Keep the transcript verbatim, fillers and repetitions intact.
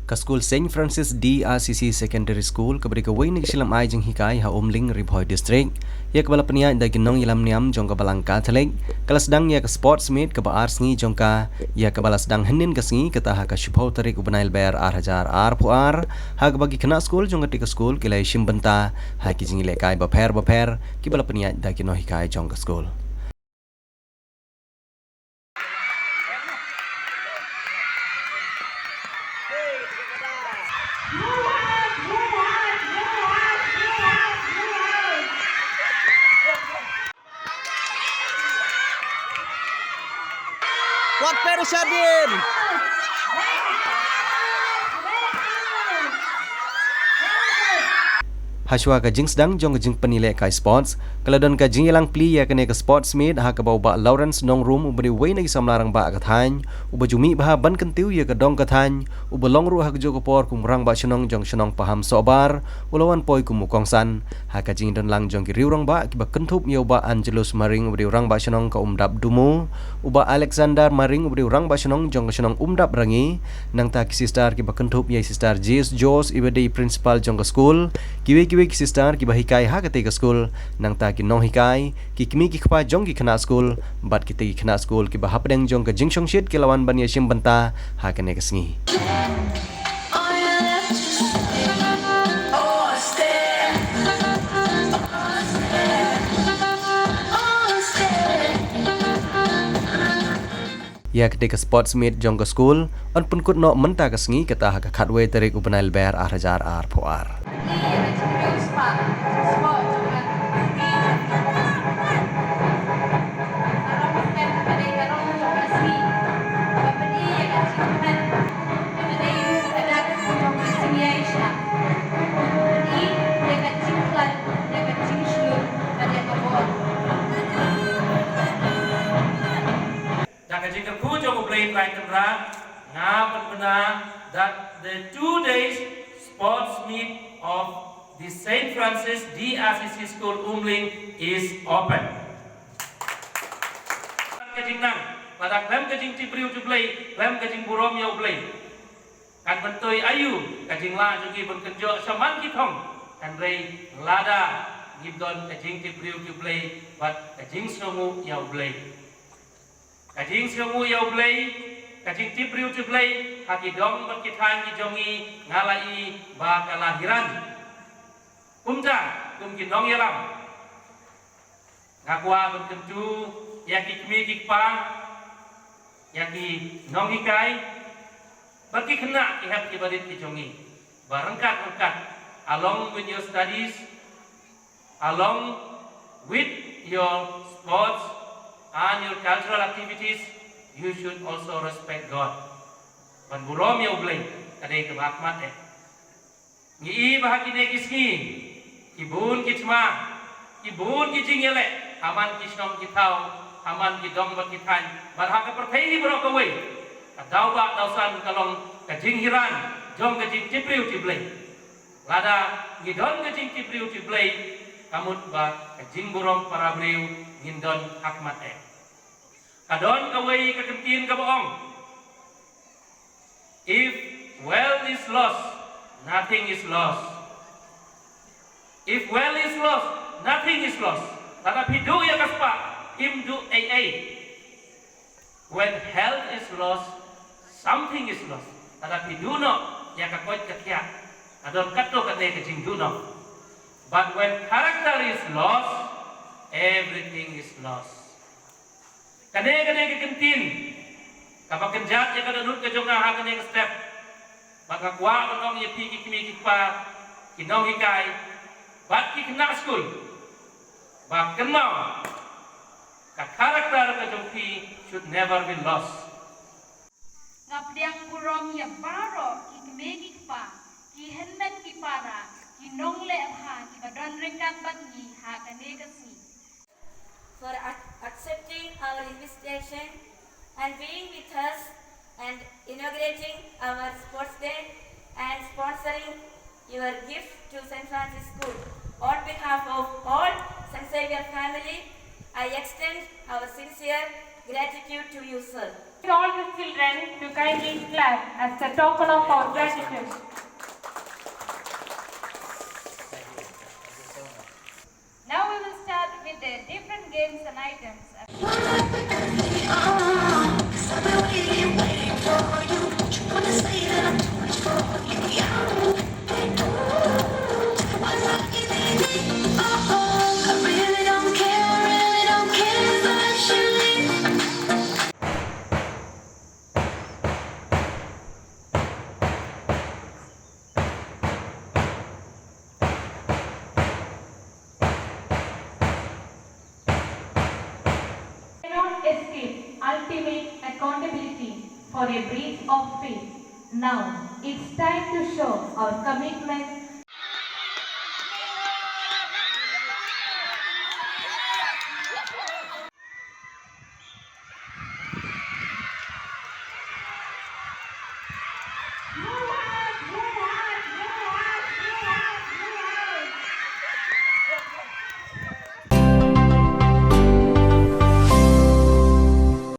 Ka skul Saint Francis D R C C Secondary School, kaba dei kawei na ki shilem ai jinghikai ha Umling, Ri Bhoi District, ïa kaba la pynïaid da ki nongïalam niam jong ka Balang Katholik, ka la sdang ïa ka sports meet kaba ar sngi jong ka, ïa kaba la sdang hynnin ka sngi, kata ha ka shiphew tarik u bnai Lber ar hajar arphew ar, ha kaba ki khynnah skul jong katei ka skul ki la ïashim bynta ha ki jingïalehkai bapher bapher kiba la pynïaid da ki nonghikai jong ka skul. Wat per shadien. Hashwa ka jingsdang jong ka jingpynïalehkai sports, ka la don ka jingïalang plie ïa kane ka sports meet, ha kaba u Bah Lawrence Nongrum, uba dei uwei na ki samla rangbah ka thaiñ, uba ju mih bha ban kyntiew ïa ka dong ka thaiñ, uba long ruh ha kajuh ka por kum u rangbah shnong jong shnong Paham Sohbar, u la wan poi kum u kongsan. Ha ka jingdon lang jong ki riew rangbah kiba kynthup ïa u Bah Angelus Maring, uba dei u rangbah shnong ka Umdap Dumu, u Bah Alexander Maring, uba dei u rangbah shnong jong ka shnong Umdap Rangi, nangta ki sister kiba kynthup ïa i Sister Jess Jones, iba dei principal jong ka skul, kiwei kiwei ki sister kiba hikai ha katei ka skul, nangta ki nonghikai, ki kmie ki kpa jong ki khynnah skul, bad kitei ki khynnah skul kiba hapdeng jong ka jingshongshit ki la wan ban ïashim bynta ha kane ka sngi. Ïa katei ka sports meet jong ka skul yn pynkut noh mynta ka sngi, kata ha ka khatwei tarik u bnai Lber ar hajar arphew ar. Da ka jingkyrkhu jong U Blei Trai Kynrad, nga pynbna that the two days sports meet of the Saint Francis D R C C School Umling is open. Ka jingnang, lada khlem ka jingtip briew tip Blei, khlem ka jingburom ïa U Blei, kan myntoi aïu ka jinglah jong ngi ban kynjoh shaman ki thong, hynrei lada ngim don ka jingtip briew tip Blei bad ka jingsngewnguh ïa U Blei. Ka jingsngewnguh ïa U Blei, ka jingtip briew tip Blei ha ki dong bad ki thaiñ ki jong ngi, nga la ïohi ba ka la hiran. Kumta, kum ki nongïalam, nga kwah ban kyntu ïa ki kmie ki kpa, ïa ki nonghikai bad ki khynnah ki hep ki barit ki jong ngi ba ryngkat ryngkat, along with your studies, along with your sports and your cultural activities, you should also respect God. Ban burom ïa U Blei ka dei kaba hakhmat eh. Ngi i ba ha kine ki sngi, ki bun ki thma, ki bun ki jingïaleh ha man ki shnong ki thaw, ha man ki dong bad ki thaiñ, bad ha ka pyrthei hi baroh kawei, ka daw ba daw san ka long ka jinghiran jong ka jingtip briew tip Blei. Lada ngi don ka jingtip briew tip Blei, ka mut ba ka jingburom para briew ngin don hakhmat eh. Ka don kawei ka kyntien kaba ong, "If wealth is lost, nothing is lost. If wealth is lost, nothing is lost." Lada phi duh ïa ka spah, phim duh ei ei. When health is lost, something is lost. Lada phi duh noh ïa ka koit ka khiah, ka don katto katne ka jingduh noh. But when character is lost, everything is lost. Kane, kane ka kyntien kaba kynjat ïa ka dohnud ka jong nga ha kane ka step. Bad nga kwah ban ong ïa phi ki kmie ki kpa, ki nonghikai bad ki khynnah skul, ba kynmaw, ka character ka jong phi should never be lost. Nga pdiang burom ïa baroh ki kmie ki kpa, ki hynmen ki para, ki nongleh bha kiba don ryngkat bad ngi ha kane ka sngi. For ac-, accepting our invitation and being with us and inaugurating our sports day and sponsoring your gift to Saint Francis School. On behalf of all Saint Xavier family, I extend our sincere gratitude to you, sir. All the children to kindly clap as a token of our gratitude. Now we will start with the different games and items. Cannot escape ultimate accountability for a breach of faith. Now, it's time to show our commitment